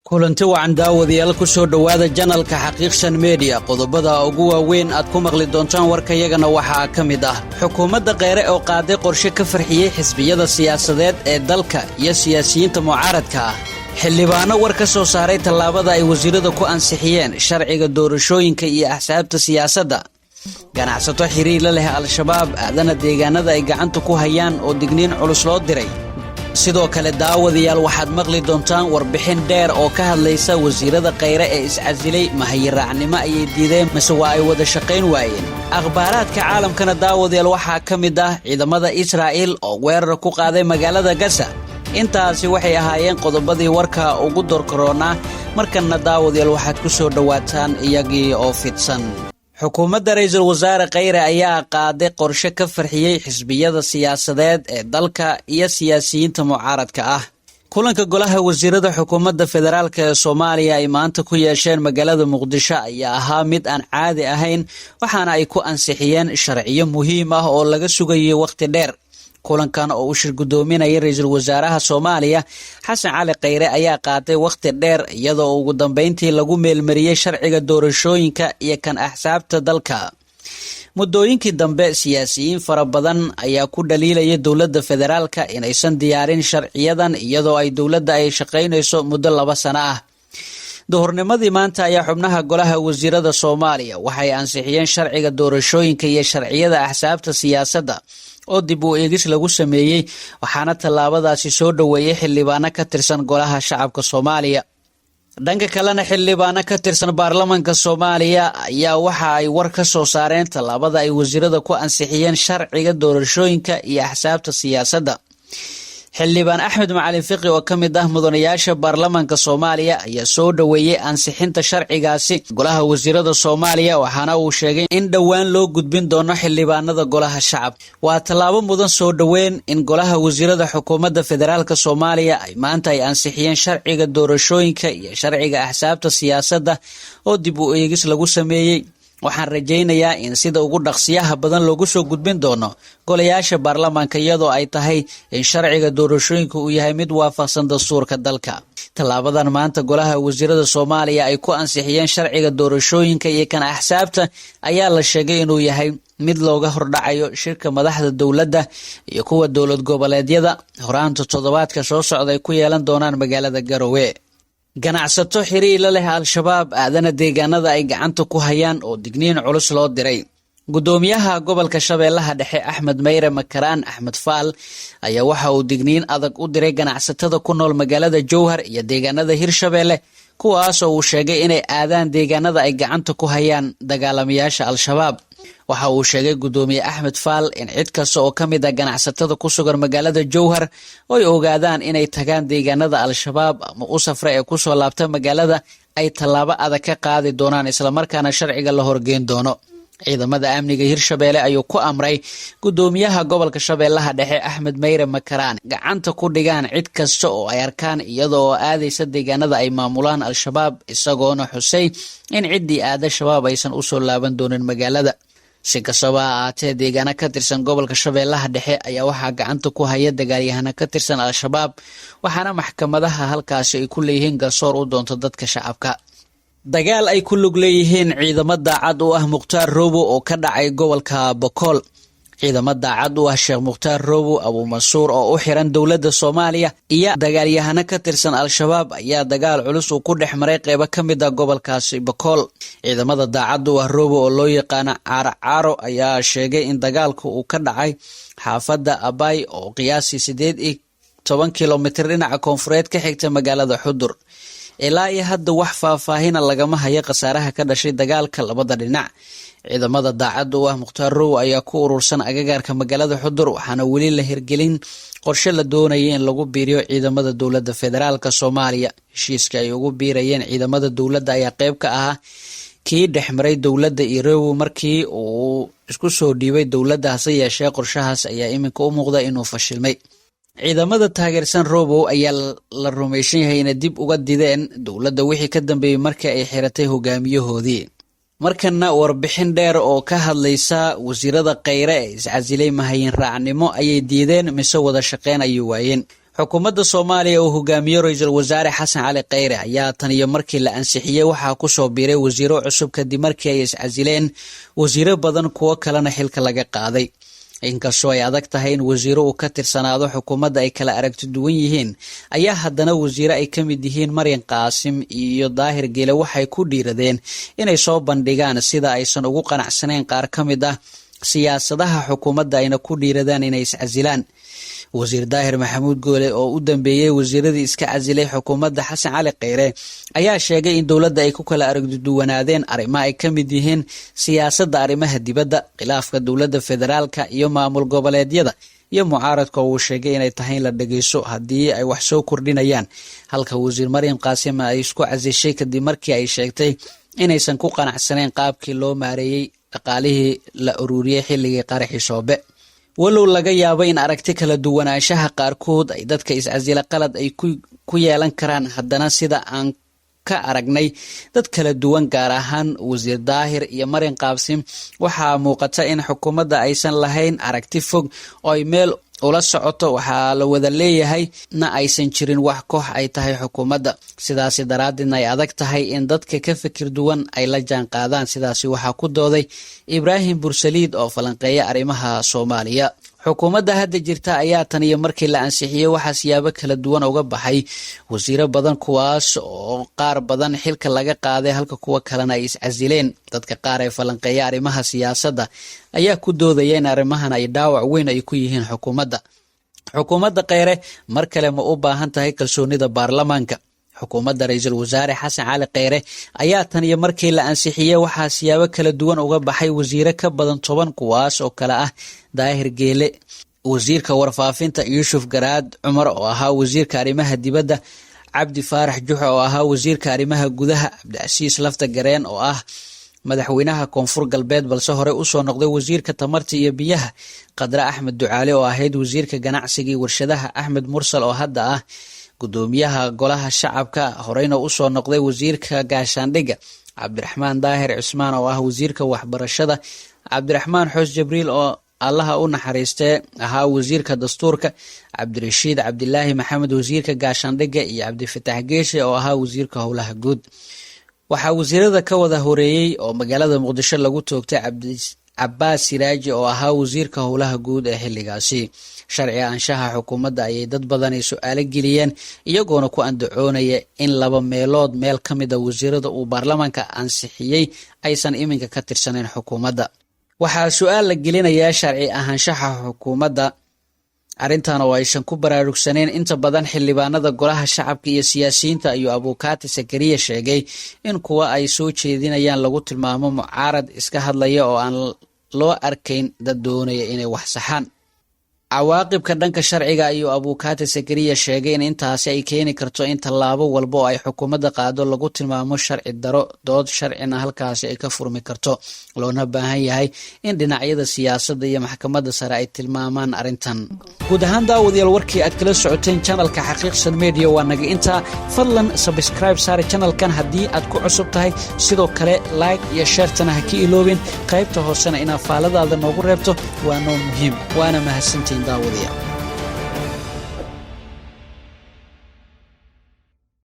Kulanti wacan, daawadayaal. Ku soo dhowaada channelka Xaqiiqsan Media. Qodobada ugu waaweyn aad ku maqli doontaan warkayagana waxaa ka mid ah xukuumadda Kheyre oo qaaday qorshe ka farxiyey xisbiyada siyaasadeed ee dalka iyo siyaasiyiinta mucaaradka ah, xildhibaano war ka soo saaray tallaabada ay wasiirada ku ansixiyeen sharciga doorashooyinka iyo axsaabta siyaasadda, ganacsato xiriir la leh Al-Shabaab aadana deegaanada ay gacanta ku hayaan oo digniin culus loo diray. Sidoo kale, daawadayaal, waxaad maqli doontaan warbixin dheer oo ka hadlaysa wasiirada Kheyre ee iscasilay. Mahayiraacnimo ayay diideen mise waa ay wada shaqayn waayeen? Akhbaaraadka caalamkana, daawadayaal, waxaa ka mid ah ciidamada Israa'iil oo weerar ku qaaday magaalada Gaza. Intaasi waxay ahaayeen qodobadii warka ugu dorkaroonaa. Markanna, daawadayaal, waxaad ku soo dhowaataan iyagii oo fidsan. Xukuumadda Ra-iisul Wasaare Kheyre ayaa qaaday qorshe ka farxiyey xisbiyada siyaasadeed ee dalka iyo siyaasiyiinta mucaaradka ah. Kulanka golaha wasiirada xukuumadda federaalka ee Soomaaliya ay maanta ku yeesheen magaalada Muqdisho ayaa ahaa mid aan caadi ahayn, waxaana ay ku ansixiyeen sharciyo muhiim ah oo laga sugayay wakhti dheer. Kulankan oo uu shir guddoominayay ra-iisul wasaaraha Soomaaliya Xasan Cali Kheyre ayaa qaatay wakhti dheer, iyadoo ugu dambeyntii lagu meelmariyey sharciga doorashooyinka iyo kan axsaabta dalka. Muddooyinkii dambe, siyaasiyiin fara badan ayaa ku dhaliilaya dowladda federaalka inaysan diyaarin sharciyadan, iyadoo ay dowladda ay shaqaynayso muddo 2 sano ah. Duhurnimadii maanta ayaa xubnaha golaha wasiirada Soomaaliya waxay ansixiyeen sharciga doorashooyinka iyo sharciyada axsaabta siyaasadda oo dib u eegis lagu sameeyey, waxaana tallaabadaasi soo dhoweeyey xildhibaano ka tirsan Golaha Shacabka Soomaaliya. Dhanka kalena, xildhibaano ka tirsan baarlamanka Soomaaliya ayaa waxa ay war ka soo saareen tallaabada ay wasiirada ku ansixiyeen sharciga doorashooyinka iyo axsaabta siyaasadda. Xildhibaan Axmed Macalin Fiqi oo ka mid ah mudanayaasha baarlamaanka Soomaaliya ayaa soo dhoweeyey ansixinta sharcigaasi golaha wasiirada Soomaaliya, waxaana uu sheegay in dhowaan loo gudbin doono xildhibaanada Golaha Shacab. "Waa tallaabo mudan soo dhoweyn in golaha wasiirada xukuumadda federaalka Soomaaliya ay maanta ay ansixiyeen sharciga doorashooyinka iyo sharciga axsaabta siyaasadda oo dib u eegis lagu sameeyey. Waxaan rajaynayaa in sida ugu dhaqsiyaha badan loogu soo gudbin doono golayaasha baarlamaanka, iyadoo ay tahay in sharciga doorashooyinka uu yahay mid waafaqsan dastuurka dalka. Tallaabadan maanta golaha wasiirada Soomaaliya ay ku ansixiyeen sharciga doorashooyinka iyo kan axsaabta ayaa la sheegay inuu yahay mid looga hordhacayo shirka madaxda dowladda iyo kuwa dowlad goboleedyada horaanta toddobaadka soo socda ay ku yeelan doonaan magaalada Garowe. Ganacsato xiriir la leh Al-Shabaab aadana deegaanada ay gacanta ku hayaan oo digniin culus loo diray. Guddoomiyaha gobolka Shabeellaha Dhexe, Axmed Meyre Makaraan Axmed Faal, ayaa waxa uu digniin adag u diray ganacsatada ku nool magaalada Jowhar iyo deegaanada Hirshabeelle, kuwaas oo uu sheegay inay aadaan deegaanada ay gacanta ku hayaan dagaalamayaasha Al-Shabaab. Waxa uu sheegay Guddoomiye Axmed Faal in cid kasta oo ka mid ah ganacsatada ku sugan magaalada Jowhar oy ogaadaan inay tagaan deegaanada Al-Shabaab ama u safra ee kusoo laabta magaalada ay tallaabo adag ka qaadi doonaan, islamarkaana sharciga la horgeyn doono. Ciidamada amniga Hirshabeelle ayuu ku amray guddoomiyaha gobolka Shabeellaha Dhexe Axmed Meyre Makaraan gacanta ku dhigaan cid kasta oo ay arkaan iyada oo aadaysa deegaanada ay maamulaan Al-Shabaab, isagoona xusay in ciddii aada Shabaab aysan usoo laaban doonin magaalada. Si kastaba ha ahaatee, deegaano ka tirsan gobolka Shabeellaha Dhexe ayaa waxaa gacanta ku haya dagaalyahano ka tirsan Al-Shabaab, waxaana maxkamadaha halkaasi ay ku leeyihiin garsoor u doonto dadka shacabka. Dagaal ay ku lug leeyihiin ciidamo daacad u ah Mukhtaar Robo oo ka dhacay gobolka Bokool. Ciidamo daacad u ah Sheekh Mukhtaar Robo Abuumansuur oo u xiran dowladda Soomaaliya iyo dagaalyahano ka tirsan Al-Shabaab ayaa dagaal culus uu ku dhex maray qeybo ka mid ah gobolkaasi Bokool. Ciidamada daacad u ah Robo oo loo yaqaano Caaro Caaro ayaa sheegay in dagaalku uu ka dhacay xaafadda Abay oo qiyaasii 18 kilomitir dhinaca koonfureed ka xigta magaalada Xudur. Ilaa iyo hadda wax faahfaahina lagama hayo khasaaraha ka dhashay dagaalka labada dhinac. Ciidamada daacadda u ah Mukhtaar Row ayaa ku urursan agagaarka magaalada Xudur, waxaana weli la hirgelin qorshe la doonaya in lagu biiriyo ciidamada dowladda federaalka Soomaaliya. Heshiiska ay ugu biirayeen ciidamada dowladda ayaa qeyb ka ahaa kii dhexmaray dowladda iyo Row markii uu isku soo dhiibay dowladda. Hase yeeshee, qorshahaas ayaa iminka u muuqda inuu fashilmay. Ciidamada taageersan Robow ayaa la rumaysan yahay inay dib uga dideen dowladda wixii ka dambeeyey markii ay xiratay hogaamiyahoodii. Markana, warbixin dheer oo ka hadlaysa wasiirada Kheyre ee iscasilay, mahayin raacnimo ayay diideen mise wada shaqeyn ayay waayeen? Xukuumadda Soomaaliya oo hogaamiye Ra-iisul Wasaare Xasan Cali Kheyre ayaa tan iyo markii la ansixiyey waxaa kusoo biiray wasiiro cusub, kadib markii ay iscasileen wasiiro badan, kuwo kalena xilka laga qaaday. Inkastoo ay adag tahay in wasiiro uu ka tirsanaado xukuumadda ay kala aragti duwan yihiin, ayaa haddana wasiiro ay ka mid yihiin Maryan Qaasim iyo Daahir Geele waxay ku dhiiradeen inay soo bandhigaan sida aysan ugu qanacsanayn qaar ka mid ah siyaasadaha xukuumadda, ayna ku dhiiradaan inay iscasilaan. Wasiir Daahir Maxamuud Goole oo u dambeeyey wasiiradii iska casilay xukuumadda Xasan Cali Kheyre ayaa sheegay in dowladda ay ku kala aragtiduwanaadeen arrimo ay ka mid yihiin siyaasadda arrimaha dibadda, khilaafka dowladda federaalka iyo maamul goboleedyada iyo mucaaradka, oo uu sheegay inay tahay in la dhageyso haddii ay wax soo kordhinayaan, halka Wasiir Maryam Qaasim ay isku casishay kadib markii ay sheegtay inaysan ku qanacsanayn qaabkii loo maareeyey dhaqaalihii la ururiyey xilligii qaraxii Soobe. Walow laga yaabo in aragti kala duwanaanshaha qaarkood ay dadka iscasila qalad ay ku yeelan karaan, haddana sida aan ka aragnay dad kala duwan, gaar ahaan Wasiir Daahir iyo Marin Qaabsim, waxaa muuqata in xukuumadda aysan lahayn aragti fog oo ay meel ula socoto. Waxaa la wada leeyahay na aysan jirin wax koox ay tahay xukuumadda, sidaasi daraaddeedna ay adag tahay in dadka ka fikir duwan ay la jaan qaadaan. Sidaasi waxaa ku dooday Ibraahim Bursaliid oo falanqeeya arrimaha Soomaaliya. Xukuumadda hadda jirta ayaa tan iyo markii la ansixiyey waxaa siyaabo kala duwan uga baxay wasiiro badan, kuwaas oo qaar badan xilka laga qaaday, halka kuwa kalena ay iscasileen. Dadka qaar ee falanqeeya arrimaha siyaasadda ayaa ku doodaya in arrimahan ay dhaawac weyn ay ku yihiin xukuumadda. Xukuumadda Kheyre mar kale ma u baahan tahay kalsoonida baarlamaanka? Xukuumadda Ra-iisul Wasaare Xasan Cali Kheyre ayaa tan iyo markii la ansixiyey waxaa siyaabo kala duwan uga baxay wasiiro ka badan 10, kuwaas oo kale ah Daahir Geele, wasiirka warfaafinta, Yuusuf Garaad Cumar oo ahaa wasiirka arrimaha dibadda, Cabdi Faarax Juxa oo ahaa wasiirka arrimaha gudaha, Cabdicasiis Lafta Gareen oo ah madaxweynaha Koonfur Galbeed balse hore usoo noqday wasiirka tamarta iyo biyaha, Khadre Axmed Ducaale oo ahayd wasiirka ganacsiga iyo warshadaha, Axmed Mursal oo hadda ah gudoomiyaha Golaha Shacabka horeyna usoo noqday wasiirka gaashaandhigga, Cabdiraxmaan Daahir Cusmaan oo ah wasiirka waxbarashada, Cabdiraxmaan Xoos Jibriil oo Allaha u naxariistee ahaa wasiirka dastuurka, Cabdirashiid Cabdilaahi Maxamed, wasiirka gaashaandhigga, iyo Cabdifatax Geeshe oo ahaa wasiirka howlaha guud. Waxaa wasiirada ka wada horeeyey oo magaalada Muqdisho lagu toogtay Cabaas Siraaji oo ahaa wasiirka howlaha guud ee xilligaasi. Sharci anshaxa xukuumadda ayay dad badani su-aalo geliyeen, iyagoona ku andacoonaya in laba meelood meel ka mid a wasiirada uu baarlamaanka ansixiyey aysan iminka ka tirsanayn xukuumadda. Waxaa su-aal la gelinayaa sharci ahaanshaha xukuumadda, arrintan oo aysan ku baraarugsaneyn inta badan xildhibaanada Golaha Shacabka iyo siyaasiyiinta, ayuu Abukaati Sakariya sheegay in kuwa ay soo jeedinayaan lagu tilmaamo mucaarad iska hadlaya oo aan loo arkayn dad doonaya inay wax saxaan. Cawaaqibka dhanka sharciga ayuu Abukaati Sakariya sheegay in intaasi ay keeni karto in tallaabo walba oo ay xukuumadda qaado lagu tilmaamo sharci daro, dood sharcina halkaasi ay ka furmi karto, loona baahan yahay in dhinacyada siyaasadda iyo maxkamadda sare ay tilmaamaan arrintan. Guud ahaan, daawadayaal, warkii aad kala socoteen channelka Xaqiiqsan Media waa naga intaa. Fadlan subscribe saare channelkan haddii aad ku cusub tahay. Sidoo kale like iyo sharetana ha ka iloobin. Qaybta hoosena inaad faaladaada noogu reebto waa noo muhiim. Waana mahadsantihiin, daawadayaal.